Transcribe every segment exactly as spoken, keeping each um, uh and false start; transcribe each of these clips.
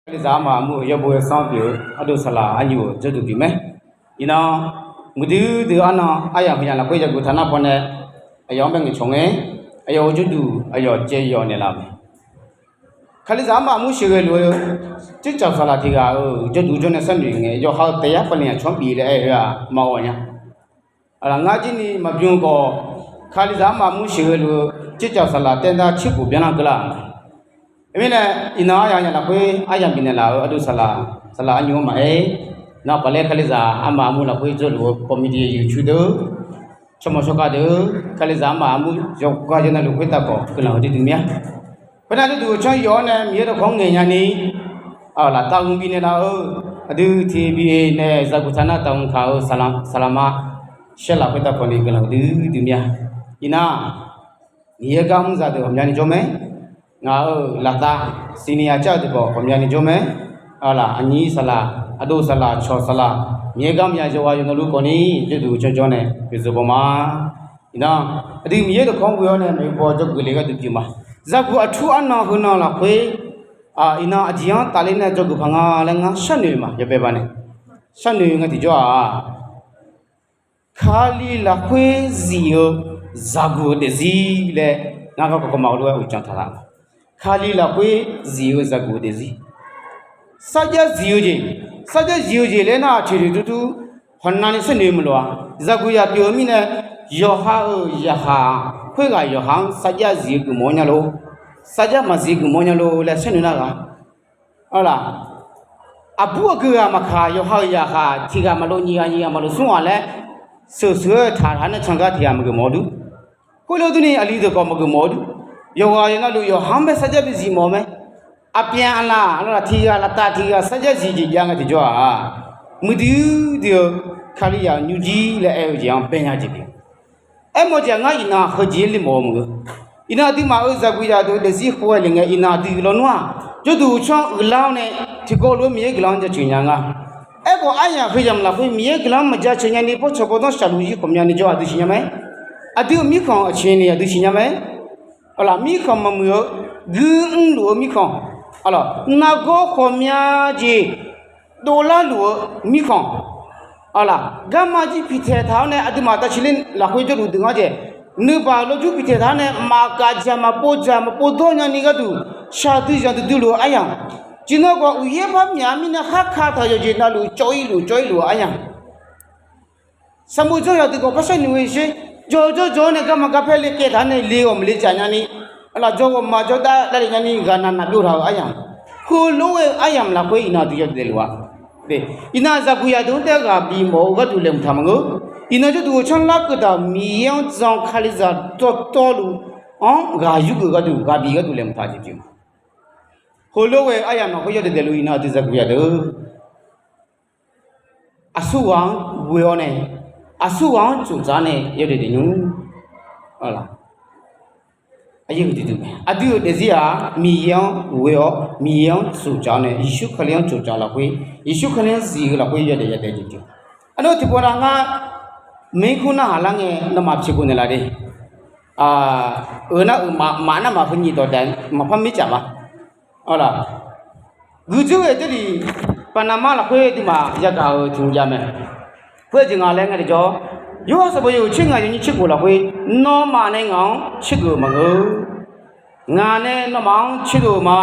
Kalizaq armaf armur-euq yawbo yawsanr pyeuf-eu ardov saqlaq arnymr-euq jawrduq pyeuf mae. Iqnan, muiqdui dui arnan aryamq heuyamq lafkhoer yaguq taq nar pawnae, aqyawf-anr bae ngaeqcawq ngae, aqyawf-euq jawrduq aqyawf caev yawf naeqlaf mae. Kalizaq armaf armur sheuqghae luf-eu tsercaf saqlaq tiq ghaq-euq jawrduq jawr nae sharnoeq ngae, yawqha-euq taef yar pavle aqcawq-anr bif laer aer-eu-a maqghawq nya. Aqlaf ngar jirni maqbymr khawf, Kalizaq armaf armur sheuqghae luf-eu tsercaf saqlaq taev dar tserkhof byanlar keuvlar-aq. Teumirnae, iqnan aryamq yamq lafkhoer aryamq bifnaeq laf-euq ardov saqlaq, saqlaq arnymr-anr maqaer, nar paqlaer Kalizaq armaf armur lafkhoer jawrluf-eu committee yuqcur deuq, tsawrmawq tsawrkhav deuq, Kalizaq armaf armur yawqghaq yawqnavluf khoertav khawf guiqlanq huiqdui dui mir-a. Khoernar, jawrduq canr yawf-awr nae Miqyaer dawqkawq-anr ngaeq nyani, aqlaf taqhuiq bifnaeq laf-eu, aqdui tv bif-eu nae zaguq taq nar taqhuiq kaq-eu saqlaq, saqlaq ma, shaerlaf khoertav khawf ni guiqlanq huiqdui dui mir-a. Iqnan, Miqyaer gar mr zaqdeuq ghawqmyani jawr mae. Ngaq-euq laftav siniya car-eu deuq khawf ghawqmyani jawr mae. Aqlaf aqnyir saqlaq, ardov saqlaq, cawq saqlaq, Miqyaer gar mrnya yawqghaq yawqnavluf khawf ni jawrduq canr jawr nae pyeuf zeu baw ma. Iqnan, aqdui Miqyaer dawqkawq-anr ghoe-awr nae maeqhu paw dzawgeuf le gharduq pyeuf ma. Zaguq aqtur arnan heunan lafkhoer, iqnan aqjeq-anr tafler nae dzawgeuf paq nga laer ngar sharnoeq ma. Yawbae baqnae sharnoeq nga tiqjawr-aq, Kali lafkhoer zif-eu zaguq-eu daefzir laer ngar garkawv kawv ma-eu lof-aer uqcif taq-a. Kali lafkhoer zif-eu zaguq-eu daefzir, sarjax zif-eu jeq, sarjax zif-eu jeq laer nar-aq, teqdeq durdur hawqnavni sharnoeq maqlof-a. Zaguq yaq pyeuf-eu mirnae, yawqha-euq yaqhaq khoerghaq yawqha-anr sarjax zif-eu geufmawf-awr nya lor, sarjax maqzif geufmawf-awr nya lor laer sharnoeq nar ghaq Arlaq, aqbur aqgeu ghaq maqkaq, yawqha-euq yaqhaq tiq ghaq maqlof, nyiq ghaq nyiq ghaq maqlof smr ghaq laer, sheuqsheuq-aer taqtaq nae cangar tiq ghaq maqgeuf mawf-eu dur. Khoerlof durni aqli deuq khawf maqgeuf mawf-eu dur. Yawqghaq yawqnavluf yawqha-anr bae sarjax bi zif mawf-eu mae. Aqpyaq aqlaf lawlaf tiq ghaq laftav tiq ghaq sarjax zif jeq jav nga tiqjawr-aq, muiqdui dui-eu Kalizaq-euq nymrjir laer aer-eu jeq-anr bae nya jeq pyeuf. Aermawf jeq-aq, ngar iqnan heujeq-aer ler mawf-eu maqngeur. Iqnan aqduimaf-euq zaqguq yaq deuq daefzir khof-aer le ngae, iqnan aqdui lawnmr-aq, jawrduq canr uiqlar-awr nae tiqkawv lof-aer Miqyaer guiqlanq-anr jaceuq nya nga. Aerkhawf, aryamq heuyamq lafkhoer Miqyaer guiqlanq-anr maqjaceuq nyani bawrtsanq bawrdanr shaqluf-ir khawf myavni jawr aqdui siqnya mae. Aqdui-euq mirkhanq aqcawq ni aqdui siqnya mae. Arlaq, mirkhanq maqmuiq-eu, guir mrluf-eu mirkhanq, arlaq, nargawr khawqmya jeq dovlar luf-eu mirkhanq, arlaq, garma jir piqtaeq taq-awr nae aqduimaf tavciq ler lafkhoer jawrluf deuq-anr jeq, nuibaq lawjur piqtaeq taq-awr nae maqkhav dzaq maqpov dzaq maqpov dawr nyani gharduq shaqdui zanqdui dui luf-eu aryamq, tiqnan khawf uqyaer par myaq-eu mirnae kharka taq yawqjeq navluf cawv-ir luf cawv-ir luf-eu aryamq, sanqbof janr yaq deuq khawf par sharnoeq-eu sher, jawr jawr jawr-awr nae garma garpaer le kaev taq-awr nae le-awq maqle dzaq nyani, arlaf, jawr ghawqma jawr dav dav le nyani ghaqnav naf byov taq-euq aryamq, heulof-aer aryamq lafkhoer iqnan aqdui yawdaef daefluf-a. Iqnan zaqguq yaq deuq-anr taef-aer ghaq bif mawf-eu gharduq laeqhmq taq maqngeur. Iqnan jawrduq-eu canr lar keuv taq-euq Miqyaer-anr jan Kalizaq dawqtawvluf-anr ghaq yurgeuf gharduq ghaq bif gharduq laeqhmq taq jeq pyeuf ma. Heulof-aer aryamq lafkhoer yawdaef daefluf iqnan aqdui zaqguq yaq deuq aqsurghaq-anr ghoe-awr nae, aqsurghaq-anr tsoftsaf-awr nae yawdaef daefnymr. Aqdui-euq daefzir-aq, Miqyaer-anr ghoe-awr Miqyaer-anr tsoftsaf-awr nae Yeqsur Kali-anr tsoftsaf lafkhoer, Yeqsur Kali-anr zif-eu lafkhoer yawdaef yadaef jeq pyeuf. Aqnawr tiqpov nav ngar mirkmr narhaq lar ngae nawmaf pyeuf khawf naeqlaf de. Euq nar euq maf, maf nar maf heu nyiq dawq taef maqpar mirtsaf ma. Arlaq, guiqdzeur ghae Jarlif, Panama lafkhoer duimaf yagaq-euq tiq hmq jav mae. Khoer jeq nga laer ngar tiqjawr, Yorhaq sanqbof yawhuiq tser ngaq yawnyir tser khof lafkhoer, nawmaf nae ngaq-anr tsergeuf-eu maqngeur. Ngaq nae nawmaf-anr tserdov-eu ma.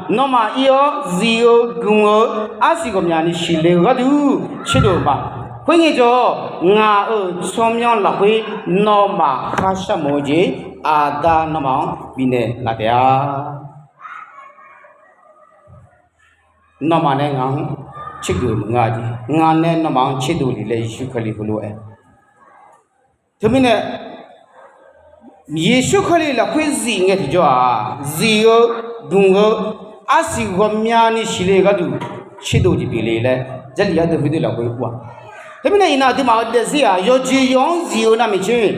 Nawmaf ir-awr zif-eu gmq-eu arsiq ghawqmyani siqle-eu gharduq tserdov-eu ma. Khoerngae jawr, ngaq-euq tsawrmyanr lafkhoer nawmaf kharshar mawf-eu jeq Aqda nawmaf-anr bifnaeq laf taef-a. Nawmaf nae ngaq-anr tserdov-eu maqngeur-a jeq, ngaq nae nawmaf-anr tserdov le laer Yeqsur Kali heulof-aer Teumirnae, Yeqsur Kali lafkhoer zif ngae tiqjawr-aq, zif-eu, dmq-eu, arsiq ghawqmyani siqle-eu gharduq tserdov jeq pyeufle laer Jarlif yar deuq khoerdeuq lafkhoer ur-aq. Teumirnae iqnan aqduimaf-euq daefzir-aq, yawqjeq yawq-anr zif-eu navmaqtser,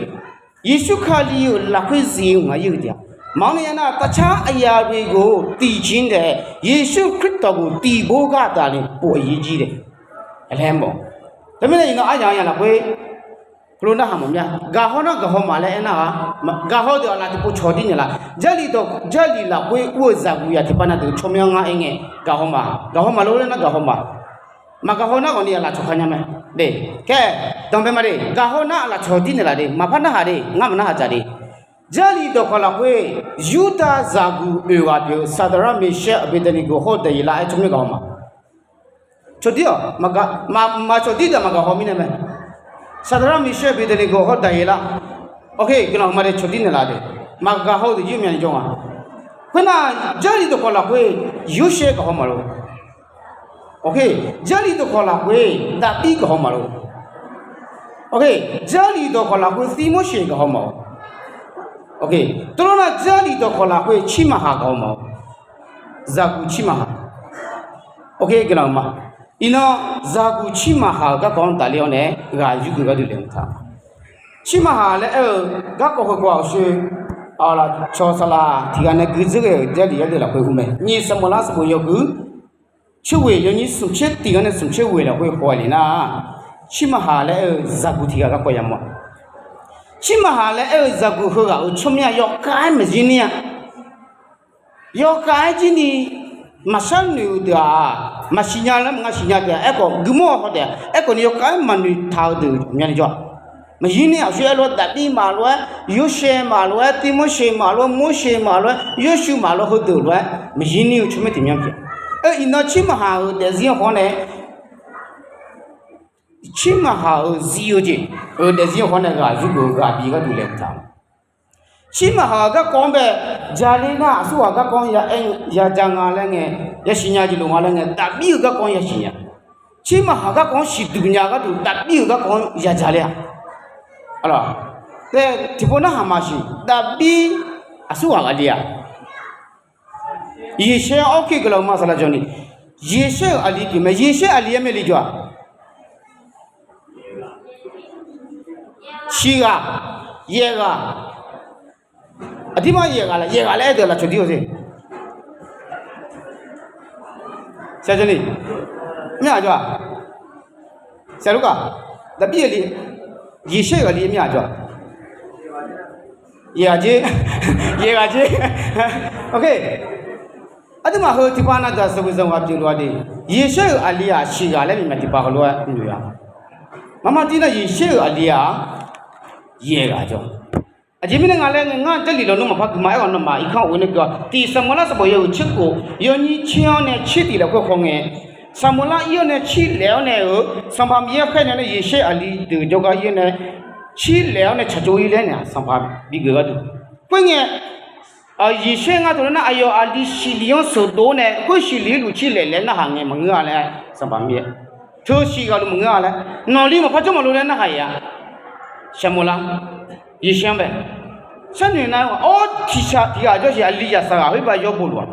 Yeqsur Kali-euq lafkhoer zif-eu ngaq ir-eu taef-a. Maqngeur nae ya nar, tavcar aqyawf-euq ghof tiqjir taef, Yeqsur Khristawq ghof tiqbor gar taqni pov-ir jir taef. Laer mawf. Teumirnae iqnan aryamq yamq lafkhoer Heulof narhaq mawf mir-a. Gaqhaw nar gaqhaw maf laer aernar-aq, gaqhaw deuq-aq laf tiqpov cawq dir naeqlaf. Jarlif dawq, Jarlif lafkhoer ur-eu zaqguq yaf tiqpav na deuq tsawrmyanr ngar aer ngae, gaqhaw maf, gaqhaw maf lof-aer nar gaqhaw maf. Maqgaqhaw nar ghawqni aqlaf cawq kha nya mae. De, kae, danqbae ma de, gaqhaw nar aqlaf cawq dir naeqlaf de, maqpar narhaq de, ngar maqnarhaq dzaq de. Jarlif dawqkawq lafkhoer, Yurdav zaqguq oeq ghaq pyeuf-eu Saqdaqlar, Meqsaer, Aqbeqdeqneqgoq hawr-eu Daqyeqlav-aer tsawrmyanr gaqhaw maf. Cawqdir-awq, maqcawqdir deuq maqgaqhaw mirnae mae. Saqdaqlar, Meqsaer, Aqbeqdeqneqgoq hawr Daqyeqlav. Oke, guiqlanq ma de cawqdir naeqlaf de. Maqgaqhaw-eu deuq jir myav ni jawr nga. Khoernar, Jarlif dawqkawq lafkhoer, Yorsaev gaqhaw maf lor. Oke, Jarlif dawqkawq lafkhoer Daqbir gaqhaw maf lor. Oke, Jarlif dawqkawq lafkhoer Tirmorseq gaqhaw maf-awq. Oke, teulof nar Jarlif dawqkawq lafkhoer Cirmaqhaq gaqhaw maf-awq. Zaqguq Cirmaqhaq. Oke, guiqlanq ma. Iqnan zaqguq Cirmaqhaq-euq garkawv-anr tafler-awr nae ghaq yurgeuf gharduq laeqhmq taq. Cirmaqhaq laer aer-eu garkawv heukawv-aq, awqshoe, aqlaf cawq saqlaq tiq ghaq nae guidzeur ghae-euq Jarlif yar deuq lafkhoer ur mae. Nyiq Saqmawqlar sanqbof yawhuiq coerghoeq yawnyir smq tser tiq-anr nae smq tser ghoeq lafkhoer haw-a le nar, Cirmaqhaq laer aer-eu zaqguq tiq ghaq garkawv yamawr-a. Cirmaqhaq laer aer-eu zaqguq heughaq-euq tsawrmyanr yawkhav-aer maqzir ni-a. Yawkhav-aer jir ni maqshar noeq-eu deuq-aq, maqsiq nya laer maqnga siqnya deuq-aq, aerkhawf guimawr-eu haw taef-a. Aerkhawf ni yawkhav-aer maqnoeq taq-eu deuq ghawqmyani jawr-a. Maqzir ni aqsur aer lof-aer Daqbir maf lof-aer, Yorsaev maf lof-aer, Tirmorseq maf lof-aer, Morseq maf lof-aer, Yorshuv maf lof-aer, heudeuq lof-aer maqzir ni-eu tsawrmyanr tiq myanr pyeuf. Aer, iqnan Cirmaqhaq-euq daefzir-anr haw nae, Cirmaqhaq-euq zir-eu jeq-euq daefzir-anr haw nae ghaq yurgeuf-eu ghaq bi gharduq laeqhmq taq. Cirmaqhaq-euq garkawv-anr bae, jaqler nar aqsurghaq garkawv-anr ya ja nga laer ngae, yasiq nya jeq loq nga laer ngae, Daqbir-euq garkawv-anr yasiq nya. Cirmaqhaq garkawv-anr siqduq nya gharduq Daqbir-euq garkawv-anr ya jaqler-a. Aqlawq, tae tiqpov narhaq maqsiq, Daqbir aqsurghaq aqli-aq, Yeqsaer-anr awrkir guiqlanq ma saqlaq jawq ni, Yeqsaer-euq aqli pyeuf mae. Yeqsaer aqli-aer mae li jawr-aq, shiq ghaq, yaeq ghaq, aqdirmar yaeq ghaq laer, yaeq ghaq laer aer deuq lafcawq dir-eu te. Saqjawr ni, myav aq jawr-aq, saqlur gaq, Daqbir aqli, Yeqsaer-euq aqli myav aq jawr-aq, yaeq ghaq jer, yaeq ghaq jer. Oke. Aqduimaf heu tiqpav na daq sanqbof zanq ghaq pyeuf lof-a de. Yeqsaer-euq aqli-aq shiq ghaq laer maqmaq tiqpav heulof-aer noeq-a. Maqmaq tir nar Yeqsaer-euq aqli-aq yaeq ghaq jawr. Aqjeq mirnae nga laer ngae, ngar Jarlif lawnmr maqpar guiqma aerghaq nawmaf irkanr of-eu nae gui-awr, tiq Saqmawqlar sanqbof yawhuiq tser khof yawnyir tser-anr nae tser tiq lafkhoer haw ngae, Saqmawqlar ir-awr nae tser laef-awr nae-euq Sanqpaq Miqyaer khaer nae nae Yeqsaer aqli deuq jawrgar ir-awr nae tser laef-awr nae tsaqtsov ir laer nae Sanqpaq bigeuf gharduq. Khoerngae, Yeqsaer ngar taq nar aqyawf aqli siqli-anr sheuqdov-awr nae khoer siqli-ir luf tser laef laer narhaq ngae maqngeur-a laer Sanqpaq Miqyaer, teu siq ghaq luf maqngeur-a laer, nawqli maqpar jawr maqlof laer narhaq-iq-a. Saqmawqlar, Yeqsaer-anr bae, sharnoeq nar-awr tiqshaq tiq ghaq jawr siq aqli yaqsaq ghaq khoer ba yawr bo luf-aq.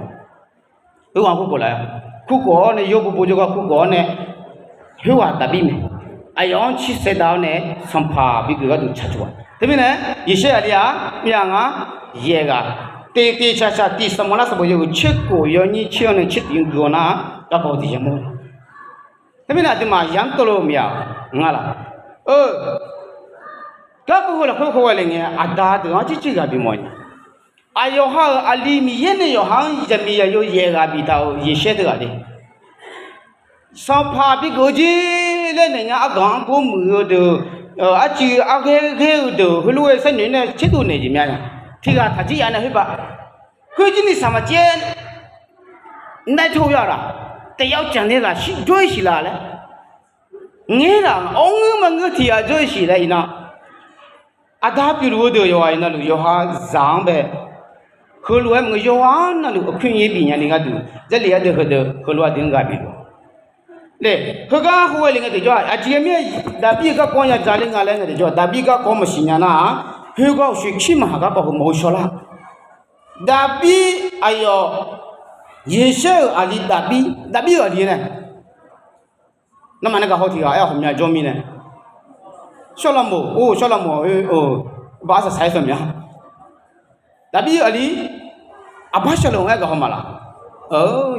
Khoerghaq kurkhof laf-a. Kurkhof-awr nae yawr bo bo jawrgar kurkhof-awr nae, khoerghaq Daqbir mae. Aqyawf-anr tser saev dav-awr nae Sanqpaq bigeuf gharduq tsaqtsov-aq. Teumirnae, Yeqsaer aqli-aq, myav nga, yaeq ghaq, teq teq shaq shaq tiq Saqmawqlar sanqbof yawhuiq tser khof yawnyir tser-anr nae tser tiq-anr gui-awr nar, garkawv tiq yamawr. Teumirnae aqduimaf yamr tawvluf myav nga laf. Garkawv heu lafkhoer haw ghae le ngae, aqda deuq-anr jircir ghaq bimawf-a. Aqyawqha-euq aqli Miqyaer nae yawqha-anr zaqmiq zaqyo yaeq ghaq biftaq-euq Yeqsaer teughaq le. Sanqpaq bigeuf-eu jer laer naeq nya argaq-anr gor muiq-eu deuq, arcuiv arghaer ghaer-eu deuq heulof-aer sharnoeq nae tserdov naeq jeq myav-a. Tiq ghaq taq jir ya nae khoer ba, khoer jir ni saqmaq caer nae tov ya laf, taef yaw caq nae laf shir jawr-ir siq laf laer, ngaer laf awr ngeur maqngeur tiq ghaq jawr-ir siq laer iqnan, aqda pyeufluf-eu deuq yawqghaq iqnan luf yawqha zaq-anr bae, heulof-aer maqngeur yawqghaq navluf aqkuir nyaer bif nyani gharduq Jarlif yar deuq heudeuq heulof-aer deuq-anr ghaq bif luf-a. Nae, heugar khoer ghae le ngae tiqjawr-aq, aqjeq mirnae Daqbir-euq garkawv-anr ya jaqler nga laer ngae tiqjawr-aq, Daqbir garkawv maqsiq nya nar-aq, khoergar uqshoe Cirmaqhaq garkawv heu maqghov shawr lar. Daqbir aqyawf, Yeqsaer-euq aqli Daqbir, Daqbir-euq aqli nae nawmaf nae gaq haw tiq ghaq aer-awq ghawqmya jawr mirnae, Sawrlaqmoq, or Sawrlaqmoq-a, or, baq arsaq saq-aer sawq mya. Daqbir aqli, Aqbarshaqloq-aer gaq haw maqlaf.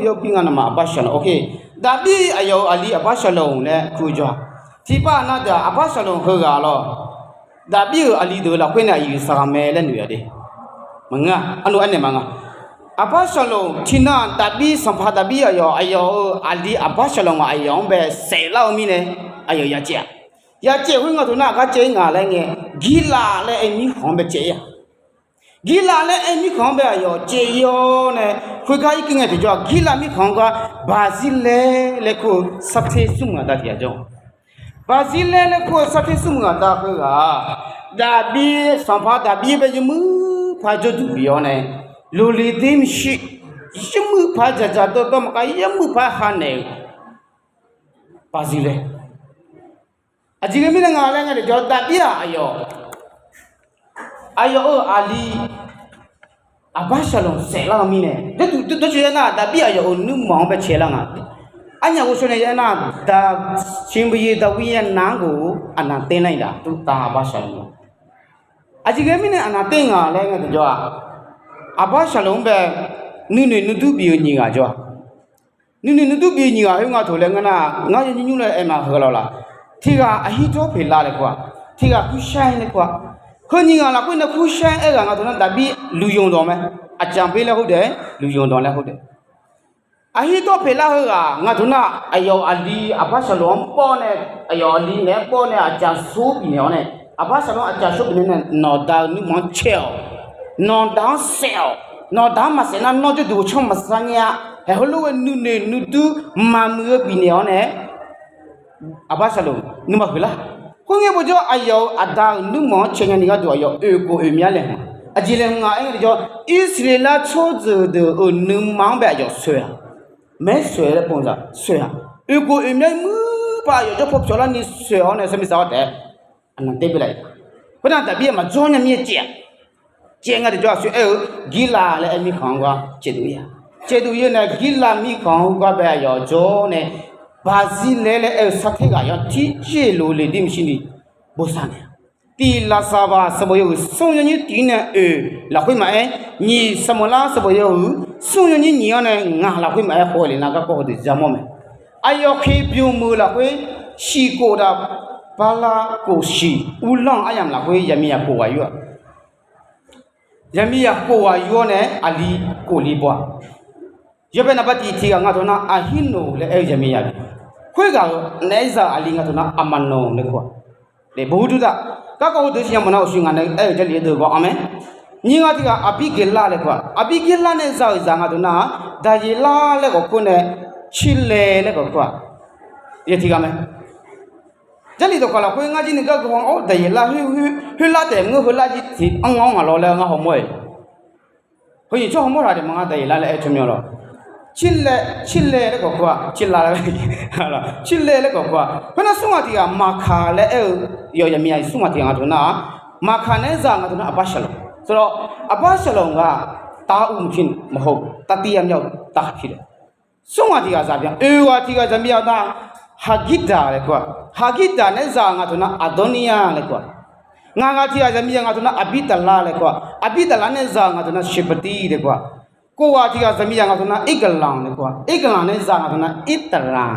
Yawbir nga nawmaf Aqbarshaqloq, oke. Daqbir aqyawf-euq aqli Aqbarshaqloq nae kur-eu jawr-aq, tiqpav nav deuq-aq Aqbarshaqloq heughaq lawr. Daqbir-euq aqli deuq lafkhoer nae aqyuif saqghaq mae laer noeq-a de. Maqngeur-a, arnav aernaeq maqnga. Aqbar Saqlonq tiqnan Daqbir, sanqpaq Daqbir aqyawf, aqyawf-euq aqli Aqbar Saqlonq-aq aqyawf-anr bae saeflar-eu mirnae, aqyawf ya caev-a. Ya caev khoer nga teu nar aqgar caev-ir nga laer ngae, Girlav laer aer mirkhanq-anr bae caev-ir-a. Girlav laer aer mirkhanq-anr bae aqyawf caev-ir-awr nae, khoergar irkeuv ngae tiqjawr-aq, Girlav mirkhanq-anr gar Baqzirlaer laer kur-eu sarter smrmuiq aqda tiq ghaq jawr. Baqzirlaer laer kur-eu sarter smrmuiq aqda khoerghaq-aq, Daqbir, sanqpaq Daqbir bae yawmuiq paq jawrduq bif-awr nae, loqliq der maqshir, yawmuiq paq dzaqdzaq dawrdawr maqkar, yawmuiq paq ha naeq-eu Baqzirlaer. Aqjeq ghae mirnae nga laer ngae tiqjawr, Daqbir-aq aqyawf, aqyawf-euq aqli Aqbar Saqlonq saeflar-eu mirnae, dawrcoeni aernar, Daqbir aqyawf-euq nuirmanq-anr bae caelar nga. Arnyaf ghovshaw nae aernar, Daqbir, Daqbir-anr nar-anr ghof-eu aqnaq ter nar-iq daq, taf Aqbar Saqlonq-a. Aqjeq ghae mirnae aqnaq ter nga laer ngae tiqjawr-aq, Aqbar Saqlonq-anr bae nuinoeq nuidur bif-eu nyiq ghaq jawr-a. Nuinoeq nuidur bif-eu nyiq ghaq khoer nga teu laer ngeur nar, ngar yawnymr nymr laer aer ma heu lawq laq. Tiq ghaq Aqhirdawr Peqlav laer kur-a, tiq ghaq Kurshaer laer kur-a. Heu nyiq ghaq lafkhoer nae Kurshaer aer ghaq nga teu nar Daqbir luqyonq dawq mae. Aqcaf byaer laer khoertaef, luqyonq dawq laer khoertaef. Aqhirdawr Peqlav heughaq nga teu nar, aqyawf aqli Aqbar Saqlonq-anr bawr nae, aqyawf aqli naeq-aer bawr nae aqcaf sor bifnaeq-awr nae, Aqbar Saqlonq aqcaf sor bifnaeq nae, nawqda-eu nuirmanq-anr cae-awq, nawqda-anr saef-awq, nawqda-anr maqsaef nar nawr jawrduq-eu tsanr maqsar nya-a. Haeq heulof-aer nuinoeq nuidur maqmuiq-eu bifnaeq-awr nae, Aqbar Saqlonq nuima huiqlar. Khoerngae bawjawr aqyawf-euq aqda-euq nuirmanq-anr cae nyani gharduq aqyawf oeq khof oeq mya laeqhmq. Aqjeq laeqhmq nga aer ngae tiqjawr, Irsaqleqlav tsawrjeuq deuq-euq nuima-anr bae aqyawf soeq-aq, maeq-aer soeq laer pov-eu zaq soeq-aq, oeq khof oeq mya muir paq aqyawf jawr paw pyawq larni soeq-awr nae sarmir sar-awr taef-aer aqnaq ter byaelav-ir. Khoernar Daqbir-aq maqjawr nya mir-aer caev-a. Caev nga tiqjawr aqsur aer-eu, Girlav laer aer mirkhanq-anr gar caevduq-ir-a. Caevduq-ir-eu nae Girlav mirkhanq-anr gar bae aqyawf jawr nae, Baqzirlaer laer aer-eu sarter ghaq yawtirjeq loqliq dir maqshirni bosav naeq-a. Tiq Laqsaqbaq sanqbof yawhuiq smr yawnyir tiq-ir nae oeq lafkhoer maqaer, nyiq Saqmawrlar sanqbof yawhuiq smr yawnyir nyiq-anr nae ngaq lafkhoer maqaer, khawf-eu lef nar garkawv heudeuq ja mawr mae. Aqyawf kheqbymq meuq lafkhoer, shiq kof daq bala kof shiq uvlanr-eu aryamq lafkhoer zaqmiqzaq kof ghaq yur-aq. Zaqmiqzaq kof ghaq yur-awr nae aqli kof li baw-aq. Yawbae naqba tiq tiq ghaq nga teu nar Aqhirnoq laer aer-eu zaqmiqzaq bi. Khoerghaq-euq naeq-aer za-euq aqli nga teu nar Aqmaqnoq laer kur-aq. Bof hu dur taq. Garkawv heudeuq siqnya mawf nar uqshoe ngaq nae aer-eu Jarlif-aer deuq baw-a mae. Nyiq ghaq tiq ghaq Aqbirgeqlar laer kur-aq. Aqbirgeqlar nae za-euq zaq nga teu nar-aq, Daqyeqlar laer khawf kur nae, Cirlae laer khawf kur-aq. Yawtiq ghaq mae. Jarlif dawqkawq lafkhoer ngar jir ni garkawv-anr Daqyeqlar khoer, khoerlar taef maqngeur, heular jir tiq anr-anr ngaq lawr laer ngar hawmawr-iq. Heu nyiq tsawrhaq hawmawr taq daef ma ngar Daqyeqlar laer aer-eu tsawrmyanr lawr. Cirlae, Cirlae laer khawf kur-aq, Cirlav laer, Cirlae laer khawf kur-aq. Khoernar smr ghaq tiq ghaq Maqkaq laer aer-eu, yawqyaq miqyaq smr ghaq tiq ghaq nga teu nar-aq, Maqkaq nae-aer za-euq nga teu nar Aqbar Saqlonq. Sawrlawr, Aqbar Saqlonq ghaq taqur mqpir maqhaw, taqtiv yamyav-eu taqhaq pir laer. Smr ghaq tiq ghaq zaq byan, oeq ghaq tiq ghaq zaqmiqzaq nar, Haqgirdaq laer kur-aq. Haqgirdaq nae-aer za-euq nga teu nar Aqdawrnirya laer kur-aq. Ngaq ghaq tiq ghaq zaqmiqzaq nga teu nar Aqbirtaqlar laer kur-aq. Aqbirtaqlar nae-aer za-euq nga teu nar Sheqpaqdir laer kur-aq. Kof ghaq tiq ghaq zaqmiqzaq nga teu nar Irgaqlanq laer kur-aq. Irgaqlanq nae-aer za nga teu nar Irtaqlanq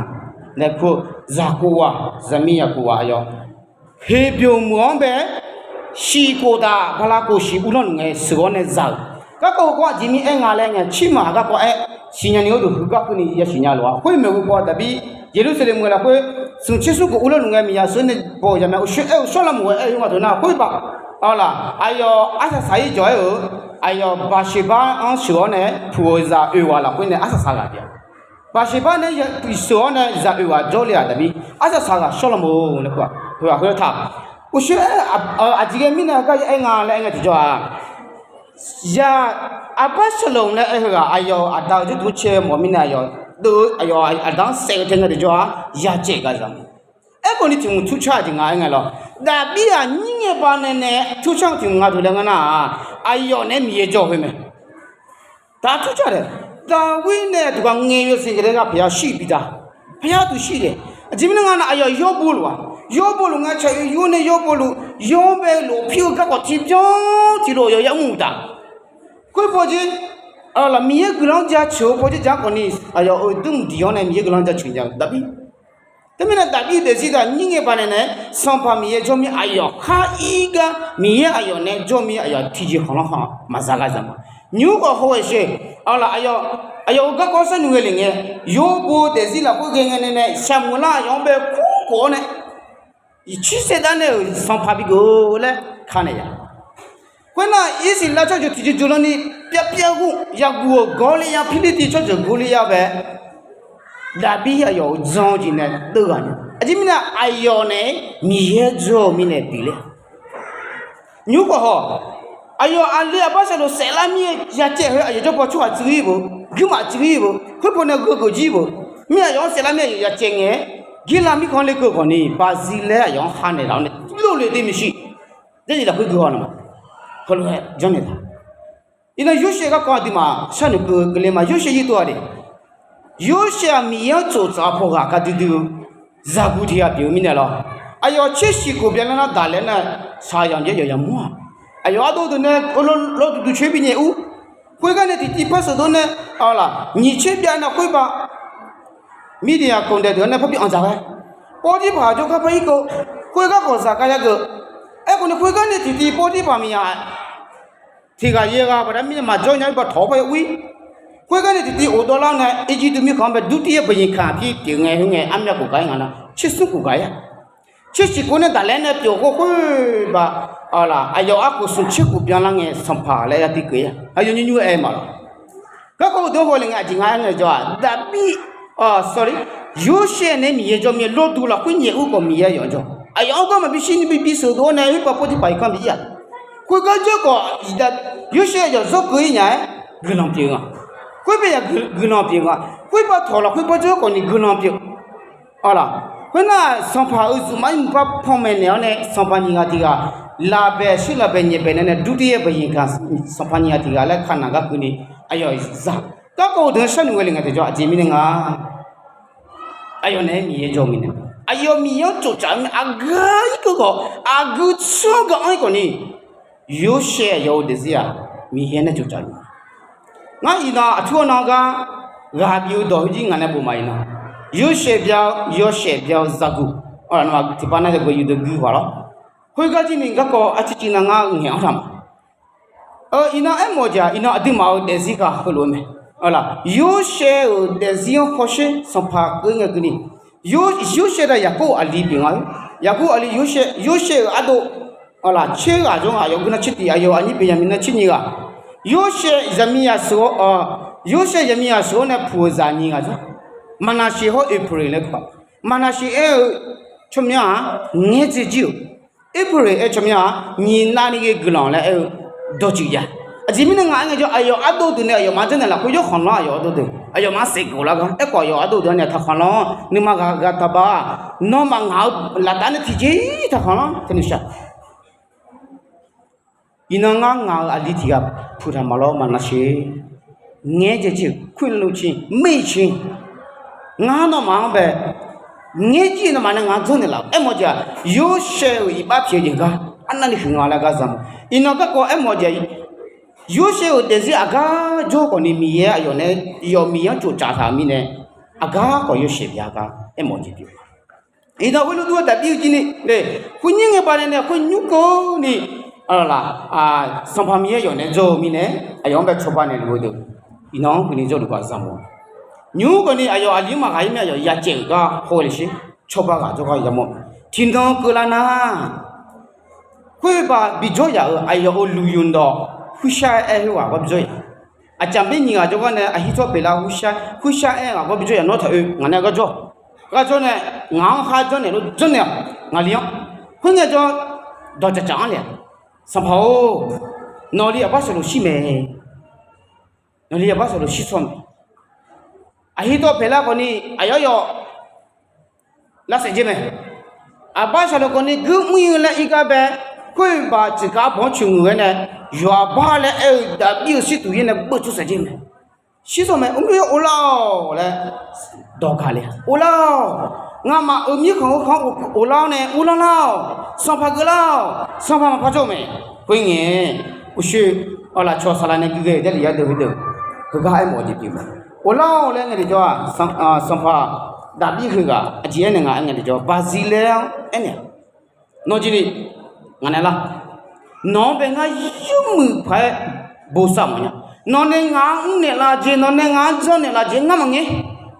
laer kur-eu zaq kof ghaq, zaqmiqzaq kof ghaq aqyawf. Heqbymq meuq-anr bae, shiq kof daq bala kof shiq uvlanr luf ngae sheuq-awr nae za-euq. Garkawv heukawv aqjeq mir aer nga laer ngae, cirmaf garkawv aer siqnya ni gharduq heugar keuvni yasiq nya lof-a. Khoermaeq heukawv Daqbir Yeqlursaqlaeq meuq lafkhoer smq tser smr kof uvlanr luf ngae miqyaq sheuq nae baw-euq zaqmiq uqshoe aer-eu Sawrlaqmoq ghae aer-eu ngar teu nar khoer baq, a laq, aqyawf arsaq saq-ir jawq aer-euq, aqyawf Baqseqbar-anr sheuq-awr nae puq-euq zaq oeq ghaq lafkhoer nae arsaq saq ghaq pyeuf-a. Baqseqbar nae sheuq-awr nae zaq oeq ghaq jawrle-aq Daqbir arsaq saq ghaq Sawrlaqmoq laer kur-aq. Heu ghaq khoertaq uqshoe aer-eu aqjeq ghae mirnae gar ya aer nga laer aer ngae tiqjawr-aq, zaq Aqbarshaqlonq laer aer-eu ghaq aqyawf-euq aqda-euq jawrduq caer mawf-eu mirnae aqyawf deuv-eu aqyawf aqda-anr saef-eu tae ngae tiqjawr-aq ya caev gaq zaq. Aerkhawf ni tiq hmq turcar-aq jeq nga aer ngae lawr. Daqbir-aq nyir ngae banae nae turcar-eu tiq hmq nga duq laer ngeur nar-aq, aqyawf naeq-aer Miqyaer jawr-eu khoer mae. Taq turcar dae, Daqwir nae aqduq ghaq ngaeq-eu yawshuif jeq laer gar paqya shir-iq bi da. Paqya duq shir-iq dae. Aqjeq mirnae nga nar aqyawf yawr bo luf-aq. Yawr bo luf ngae tsaq-eu yawr nae yawr bo luf, yawr bae lof pir-eu garkawv tiqbyan tiqlof yawqya mr-eu taq. Khoer paw jer, laq Miqyaer guiqlanq-anr jaceuq-eu paw jer jaq khawf ni, aqyawf-euq dmr diq-awr nae Miqyaer guiqlanq-anr jaceuq nya-eu Daqbir. Teumirnae Daqbir daefzir daq nyir ngae baqdanae nae, Sanqpaq Miqyaer jawr mir aqyawf khar ir gar Miqyaer aqyawf nae jawr mir aqyawf tiqjeq khanqlanr khanq maqza gar za ma. Nymr khawf hawghae sheq, aqlaf, aqyawf-euq garkawv sharnoeq ghae lef ngae, Yorbof daefzir lafkhoer ghae ngae nae nae, Saqmuqlar aqyawf-anr bae kur khof-awr nae, iqcir saevdar nae-euq sanqpaq bigeuf-eu laer ka naeq ya. Khoernar, Irsaqleqlav tsawrjeuq tiqjeq jeuq lanni pyavpyav ghov yaguq-euq Gawrliav, Pirlirtiv tsawrjeuq Gawrliav bae, Daqbir aqyawf-euq jan-eu jeq nae deuvghaq nya. Aqjeq mirnae aqyawf naeq-aer Miqyaer jawr-eu mirnae pyeufler. Nymr khawf haw, aqyawf aqli aqbar saqloq saeflar mir-aer yacaev heu aqyawf jawrpaw tsawrhaq tsuir-ir beu, guirmaf tsuir-ir beu, khoerpaw nae gheugeuf jir beu, mir aqyawf-anr saeflar mir aqyawf yacaev ngae-aer, Girlav mirkhanq lekeuv khawf ni Baqzilaer aqyawf-anr ha naeq laf-awr nae, lorle de maeqshi, Jarlif lafkhoer gui-awr nae ma, heulof-aer janrnaeq taq. Iqnan Yorsaev garkawv aqduimaf sharnoeq keuv keuvle ma. Yorsaev yir tov-aq de, Yorsaev-aq Miqyaer-anr tsoftsaf paw ghaq gar duidui-eu zaqguq tiq ghaq pyeuf-eu mirnae lawr, aqyawf tser shiq khof byanlar nar daqlaer nar, shaqzanq jaer yawqya mawr-aq, aqyawf ardov deuq nae lawduq duq coer binyae ur. Khoergar nae tiqtiv par sheuqdov nae, aqlaf, nyiq tser byav nar khoerbav Miqdeqzaq khanqdaeq deuq-anr nae parbi anqdzaq ghae, Pawrtirpaq jawrgar par irkeuv, khoergar khawf zaq gar yageuf. Aerkhawf ni khoergar nae tiqtiv Pawrtirpaq miqzaq tiq ghaq yaer gha baqda mirnae maqjawr nya-aer ba tawq-awr par yaur ur-ir. Khoergar nae tiqtiv ghofdawvlar nae Irjirtuv mirkhanq-anr bae durtir-aer baqnyiq kaq tir pyeuf ngae, khoerngae armyav khof gaq-ir nga nar tser smr khof gaq-ir-a. Tser shiq khof nae daqlaer nae pyeuf khoer khoer baq, aqlaf, aqyawf arkhof smq tser khof byanlar ngae sanqpaq laer yar tiv keuv-ir-a. Aqyawf nymr nymr-aer aer ma lawr. Garkawv-eu deuq-anr hawle ngae aqjeq nga aer ngaejawr-aq, Daqbir, sorry, Yorsaev nae Miqyaer jawr mir-aer lawduq lafkhoer nyaef ur khawf Miqyaer aqyawf-anr jawr. Aqyawf-anr gar maqbi shir ni bibi sheuqdov-awr nae khoerpav Pawrtirpaq irkanr bi ir-aq, khoergar jawr khawf, Yorsaev aqyawf zawr keuv-ir nya-aer guiqlanq pyeuf nga. Khoer bae yaq guiqlanq pyeuf nga. Khoerpav tawq lafkhoer par jawr khawf ni guiqlanq pyeuf. Aqlaf, khoernar sanqpaq-euq zmqmar irmqpar panmaeq naeq-awr nae sanqpaq nyiq ghaq tiq ghaq, laf bae shuir laf bae nyaef bae nae nae durtir-aer baqnyiq kaq sanqpaq nyiq ghaq tiq ghaq laer ka naq gar keuvni aqyawf zaq. Garkawv-eu deuq-anr sharnoeq ghae le ngae tiqjawr aqjeq mirnae nga. Aqyawf naeq-aer Miqyaer jawr-eu mirnae, aqyawf Miqyaer-anr tsoftsaf-eu mirnae aqgeu irkeuv khawf, aqgeu tsanr-anr gar anr-ir khawf ni, Yorsaev aqyawf-euq daefzir-aq Miqyaer nae tsoftsaf-eu. Ngar iqnan aqtur-awr nan gar ghaq bif-eu dawq khoerjir ngaq nae bof ma iqnan, Yorsaev bya-eu, Yorsaev bya-eu zaqguq, tiqpav nar yawgeuf yawdeuq gui paq lawr. Khoergar jir ni garkawv arcivciv nav ngar ngaeq-anr taq ma. Iqnan aermawf jeq-aq, iqnan aqduimaf-euq daefzir ghaq heulof-aer mae. Yorsaev-euq daefzir-anr hawsher sanqpaq keuv ngae keuvni, Yorsaev da Yaqkov aqli pyeuf nga-eu. Yaqkov aqli Yorsaev, Yorsaev-euq ardov, aqlaf, tser ghaq jawr nga. Aqyawf gui nar tser tiq, aqyawf aqnyir Beqnyaqmiq nar tser nyiq ghaq. Yorsaev zaqmiq zaqseuq-awr, Yorsaev zaqmiq zaqseuq-awr nae puq-euq zaq nyiq ghaq jawr. Maqnaqsheq hawr Eqpleq laer kur-aq. Maqnaqsheq aer-eu tsawrmyanr-aq, ngaerdzae jir-euq. Eqpleq aer tsawrmyanr-aq, nyiq navni ghae guiqlanq laer aer-eu dawqtsuif jav. Aqjeq mirnae ngaq aer ngaejawr, aqyawf ardov deuq nae aqyawfmaf janrnaeq lafkhoer yawkhanqlanr aqyawf ardov deuq aqyawfmaf-anr saef geuf lar gar. Aerkhawf aqyawf ardov deuq-anr nae taqkhanqlanr, nuima ghaq ghaq taqbaq, nawmaf ngaq-euq laftav nae tiqjeq-ir taqkhanqlanr teunuishaq. Iqnan ngar ngaq-euq aqli tiq ghaq puq taq ma lawr Maqnaqsheq. Ngaerdzae jir-euq, khoerlof cir, maiq cir. Ngar nawmaf-anr bae ngaer jir nawmaf nae ngaq-anr janrnaeq laf-euq aermawf jeq-aq, Yorsaev-euq iqbax pyeuf-eu jeq gar arnavni huiq nga laer gar za ma. Iqnan garkawv aermawf jeq, Yorsaev-euq daefzir aqgar jawr khawf ni Miqyaer aqyawf nae yawf Miqyaer-anr tsoftsaf taq-euq mirnae, aqgar khawf Yorsaev bya gar aermawf jeq pyeuf. Iqnan khoerlof dur-eu Daqbir-eu jir ni, khoer nyir ngae baqdanae nae khoer nymr keuvni, aqlaf, Sanqpaq Miqyaer yawf nae jawr-eu mirnae, aqyawf-anr bae cawba naeqluf-eu deuq, iqnan-anr keuvni jawrluf gar za ma. Nymr keuvni aqyawf aqli-anr maqghaq-ir mir aqyawf yacaev-euq gar hawghae le sher, cawba ghaq jawrgar yamawr. Tiqnan keuvlar nar, khoer baq bijawr yaf-euq aqyawf-euq luqyuq dawq, huiqshar-aer khoerghaq gar bijawr yaf. Aqcaf mir nyiq ghaq jawrgar nae aqhir tsawr peqlar huiqshar, huiqshar-aer ghaq gar bijawr yaf nawr taq oe ngaq nae gar jawr. Gar jawr nae ngaq-anr khar janrnaeq lof janrnaeq-awq ngaqli-anr. Khoerngae jawr dawqcaf caf-anr le-aq, Sanqpaq-or, nawqli aqbar saqloq shir mae. Nawqli aqbar saqloq shir saw mae. Aqhir tsawr peqlar khawf ni aqyawf yawf lavsaef jer mae. Aqbar saqloq khawf ni guir mr-ir laer ir gar bae, khoer baq tsuif kaq arpawq-anr coeq muiq ghae nae, yawqha bar laer aer-eu Daqbir-euq shirtuq yaer nae beuv tsawrsaef jer mae. Shir saw mae, mr-ir ovlar-awq laer dawq gaq le-a. Ovlar-awq. Ngamaf-euq mirkhanq-eu khanq-anr ovlar-awr nae uvlanr lar-awq. Sanqpaq geuflar-awq. Sanqpaq maqpar jawr-eu mae. Khoerngae, uqshoe, aqlaf cawq saqlaq nae gui ghae-eu Jarlif yar deuq heudeuq heugar aermawf-eu jeq pyeuf mae. Ovlar-awq laer ngae tiqjawr-aq, sanqpaq Daqbir heughaq aqjeq aernaeq nga aer ngae tiqjawr, Baqzilaer-anr aernaeq, nawr jir ni ngaq naeq lar. Nawq-anr bae ngar yawmuiq paq-aer bosav mawf nya. Nawq nae ngaq-anr mrnaeq laf jeq, nawq nae ngaq-anr janrnaeq laf jeq ngar maqngaer.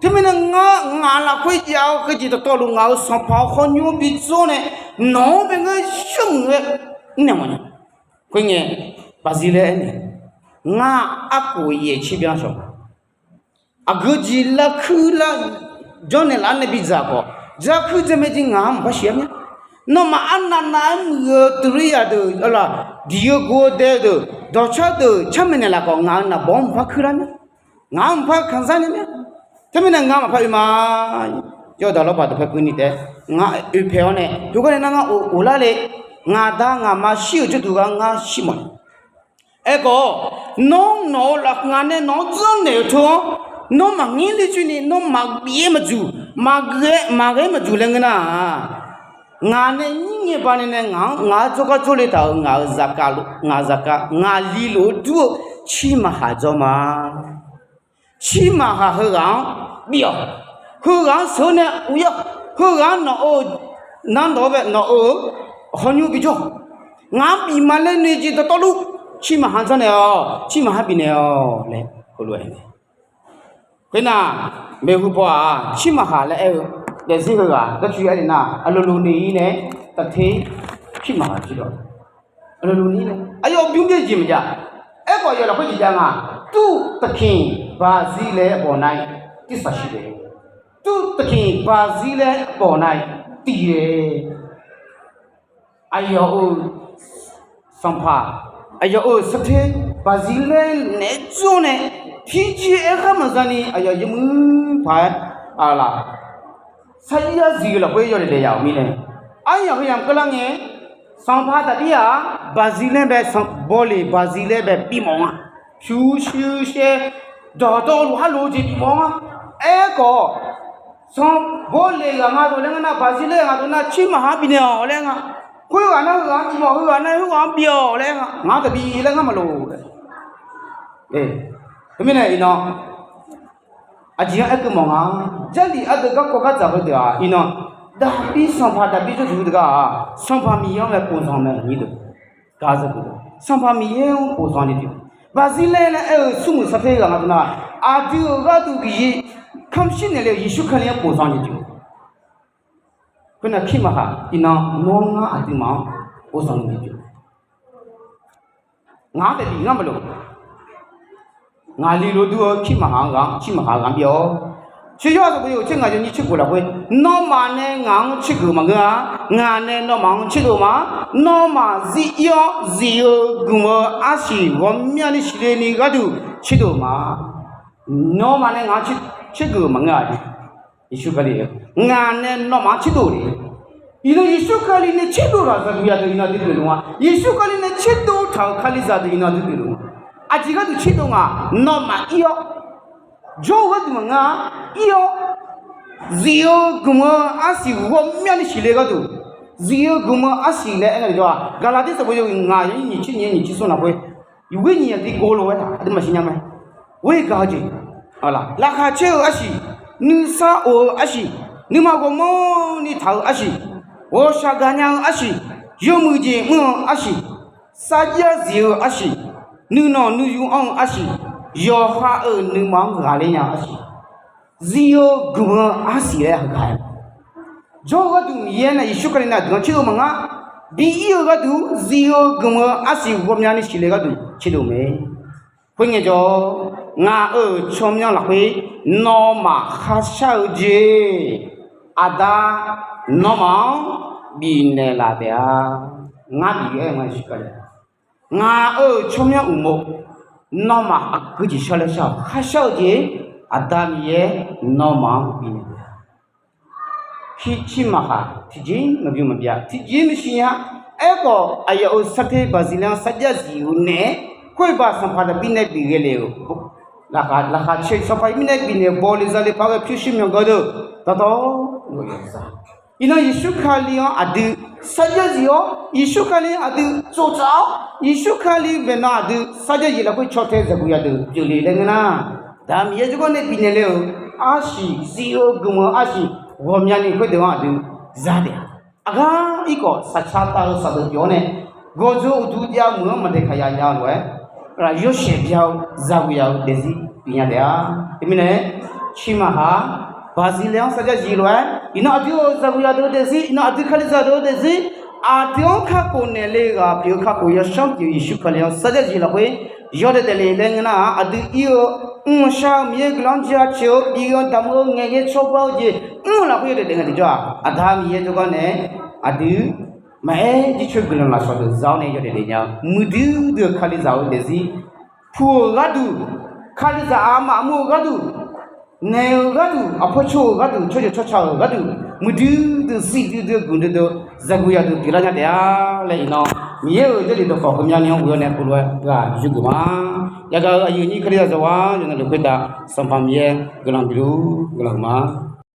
Teumirnae ngar, ngaq lafkhoer jav-eu keuv jeq dawqtawvluf ngaq-euq sanqpaq-euq khawr nymr bi dzawr nae, nawq-anr bae ngar yawmuiq-aer mrnaeq mawf nya. Khoerngae, Baqzilaer aernaeq, ngar arkhof yaeq tser byan shawq. Aqgeu jeq larkuir lar janrnaeq laf-anr nae bidzaq khawf, jarkuir jamae jeq ngaq-anr maqpar shif-aer mya. Nawmaf arnavnav-aer muiq-eu teurir yaq deuq, laf, diq-eu gov-eu dae-eu deuq, dawqcar deuq carmaeq naeq laf khawf, ngaq-euq naqbawq-anr maqpar kuir lar mya. Ngaq-anr maqpar kanzar nae mya. Teumirnae ngar maqpar oe ma. Yawdaq lawrbaq dawqpae keuvni taef-aer ngar oe pae-awr nae, heugar nae nar ngar of of lar le. Ngaq da ngaq ma shir-euq jawrduq gar ngar shir mawf. Aerkhawf, nawr nawq-eu laf ngaq nae nawq-anr janrnaeq-euq teu-anr, nawr maqngeur ler coer ni nawr maqbif-aer maqjuq, maqghae maqghae maqjuq laer ngeur nar-aq, ngaq nae nyir ngae banae nae ngaq-anr ngaq-anr jawrgar jawrle taq-euq ngaq-euq zaqkhav, ngaq zaqkhav ngaqli lof-aer dur-eu Cirmaqhaq jawr ma. Cirmaqhaq heughaq-anr bif-awq. Heughaq-anr sheuq-eu nae uq-ir-awq. Heughaq-anr nawq-euq nandawq-eu bae nawq-euq hawr nymr bijawr. Ngaq-anr bif ma laer noeq jeq dawqtawvluf, Cirmaqhaq janrnaeq-awq, Cirmaqhaq bifnaeq-awq laer heulof-aer aer-eu. Khoernar, maeqhu paw-aq, Cirmaqhaq laer aer-eu daefzir heughaq garcoer aer le nar, aqloqloq noeq-ir nae tafter Cirmaqhaq jir-awq. Aqloqloq noeq-ir nae aqyawf bymr byaer jeq maqjav. Aerkhawf aqyawf lafkhoer jeq jav nga. Tuv taqkiq Baqzir laer bawq nav-ir tirsaq shir-ae, tuv taqkiq Baqzir laer bawq nav-ir tiq-ae. Aqyawf-euq sanqpaq, aqyawf-euq sarter Baqzir laer naeq-aer jawr nae, tiqjeq aerkhar maqza ni aqyawf yawmuiq paq-aer aqlaf sarjax zif-eu lafkhoer yawdaef daef yaf-euq mirnae, aryamq heu yamq keuvlar ngae, sanqpaq taqdir-aq, Baqzir laer bae, bawleq Baqzir laer bae bifmawf nga. Pyurshuir shaer dawqtawvluf harlof-eu jeq bifmawf nga. Aerkhawf, sanq bawleq ghaq nga dov laer ngeur nar, Baqzir laer ghaq dov nar, Cirmaqhaq bifnaeq-awq laer nga. Khoerghaq nar heughaq-anr bifmawf, heughaq nar khoerghaq-anr bif-awq laer nga. Ngaq-anr taqbi laer ngar maqloq. Teumirnae iqnan aqjeq-anr aerkeuv mawf nga. Jarlif ardeuv garkawv gardzaq heudeuq-aq iqnan, Daqbir sanqpaq Daqbir jawrduq deuq gar-aq, Sanqpaq Miqyaer-anr bae povzanq mae nyir deuq. Gaq zaqguq, Sanqpaq Miqyaer-anr povzanq ni deuq. Baqzir laer laer aer-eu smrmuiq sarter ghaq nga dov nar, aqdui-euq gharduq bif-ir kamq shir naeq le-euq Yeqsur Kali-anr povzanq ni deuq. Khoernar Cirmaqhaq iqnan nawr ngar aqduimaf-anr povzanq ni deuq. Ngaq-anr taef bif ngar maqloq. Ngaqli lof dur-eu Cirmaqhaq-anr ghaq, Cirmaqhaq ghaq-anr bif-awr, tser yawr aqdaq beu yawq tser ngaq yawnyir tser khof lafkhoer, nawmaf nae ngaq-anr tsergeuf maqngeur-a. Ngaq nae nawmaf-anr tserdov ma. Nawmaf zir ir-awr zif-eu gmq-eu arsiq ghawqmyani siqle ni gharduq tserdov ma. Nawmaf nae ngaq-anr tsergeuf maqngeur-a. Yeqsur Kali, ngaq nae nawmaf-anr tserdov le. Iqnan Yeqsur Kali nae tserdov laf zaqdui yadeuq iqnan aqdui pyeufluf nga. Yeqsur Kali nae tserdov taq-euq Kalizaq deuq iqnan aqdui pyeufluf nga. Aqjeq gharduq tserdov nga, nawmaf ir-awr, jawr-eu gharduq maqngeur-a, ir-awr, zif-eu gmq-eu arsiq ghawqmyani siqle gharduq, zif-eu gmq-eu arsiq laer aer nga-a. Gaqlaqdir sanqbof yawhuiq ngaq yawnyir nyiq tser nyiq nyiq tser smr lafkhoer, yawqghaq nyiq aqdui gov lof-aer taq aqdui maqsiq nya mae. Ghoer gaq-eu jeq, laqkhaq caer-eu arsiq, nuisar of-eu arsiq, nuima ghawqmanrni taq-eu arsiq, ghawqshaq gaqnya-eu arsiq, yawmuiq jeq mr-eu arsiq, sarjax zif-eu arsiq, nuinanq nuiyu anr-eu arsiq, yawqha-euq nuima-anr ghaqler nya-eu arsiq, zif-eu gmq-eu arsiq laer heugar-aer, jawr-eu gharduq Miqyaer nae Yeqsur Kali nae aqdui-anr tserdov maqngeur. Bi ir-eu gharduq zif-eu gmq-eu arsiq ghawqmyani siqle gharduq tserdov mae. Khoerngae jawr, ngaq-euq tsawrmyanr lafkhoer nawmaf kharshar-eu jeq, Aqda nawmaf-anr bifnaeq laf taef-a. Ngar bif-aer nga Yeqsur Kali, ngaq-euq tsawrmyanr uqmov, nawmaf aqgeu jeq shar laer shar-awq. Kharshar-eu jeq, Aqda Miqyaer nawmaf-anr bifnaeq taef-a. Pi Cirmaqhaq tiqjeq maqbi maqbyav, tiqjeq maqsiq nya. Aerkhawf aqyawf-euq sarter Baqzirlaer-anr sarjax zif-eu naeq-aer, khoer baq sanqpaq Daqbir nae bif ghae le-euq, laqkhaq caer sanqpaq Daqbir nae bifnaeq-euq bawle zale paq-aer ghae pyurshuir myawqganq deuq dawqtawv lof-aer za. Iqnan Yeqsur Kali-anr aqdui sarjax zif-awr, Yeqsur Kali-anr aqdui tsovtsaf-awr, Yeqsur Kali baeqnan aqdui sarjax zif lafkhoer caw tae zaqguq yadeuq pyeufle laer ngeur nar, Aqda Miqyaer jawrgar nae bifnaeq le-euq arsiq, zif-eu guiqmanq arsiq ghawqmyani khoerdeuq-anr aqdui za taef-a. Aqgar irkawf saqca tav-eu saqdeuq pyeuf-awr nae, gawqjawq uqduq jav meuq-anr maqdaeqkaq ya jav-eu lof-aer, yawshaef bya-eu zaqguq ya-eu daefzir bifnya taef-a. Teumirnae, ciqmaq haq-aq, baqzir laer-anr sarjax jir lof-aer, iqnan aqdui-euq zaqguq ya deuq-eu daefzir, iqnan aqdui Kalizaq deuq-eu daefzir, aqdui-anr kakhof naeqle-eu ghaq pyeuf-eu kakhof yawsanr pyeuf Yeqsur Kali-anr sarjax jir lafkhoer yawdaef daefle laer ngeur nar-aq, aqdui ir-eu mrshar-eu Miqyaer guiqlanq-anr jaceuq-eu bi-eu damq-eu ngaeqghae tsawrganr-eu jeq mr-eu lafkhoer yawdaef daef ngae tiqjawr-aq, Aqda Miqyaer jawrgar nae aqdui maqaer jircoer guiqlanq lafsawq deuq za-awr nae yawdaef daef nya-eu muiqdui dui-eu Kalizaq-euq daefzir puq-euq gharduq, Kalizaq aqmaf mur-eu gharduq, naeq-euq gharduq, aqpoer coer-euq gharduq, tsawrjeuq tsawrca-euq gharduq, muiqdui dui zif dui dui-eu guq dui dui-eu zaqguq ya deuq pyeuflar nya taef-a laer iqnan, Miqyaer-euq jarlif dawqkawq heumya ni-anr ghoe-awr nae heulof-aer ghaq yurgeuf ma. Yagaq-euq aqyuif aqnyir Kalizaq zawqghaq yawqnan lafkhoer taf Sanqpaq Miqyaer guiqlanq bifluf guiqlanq ma.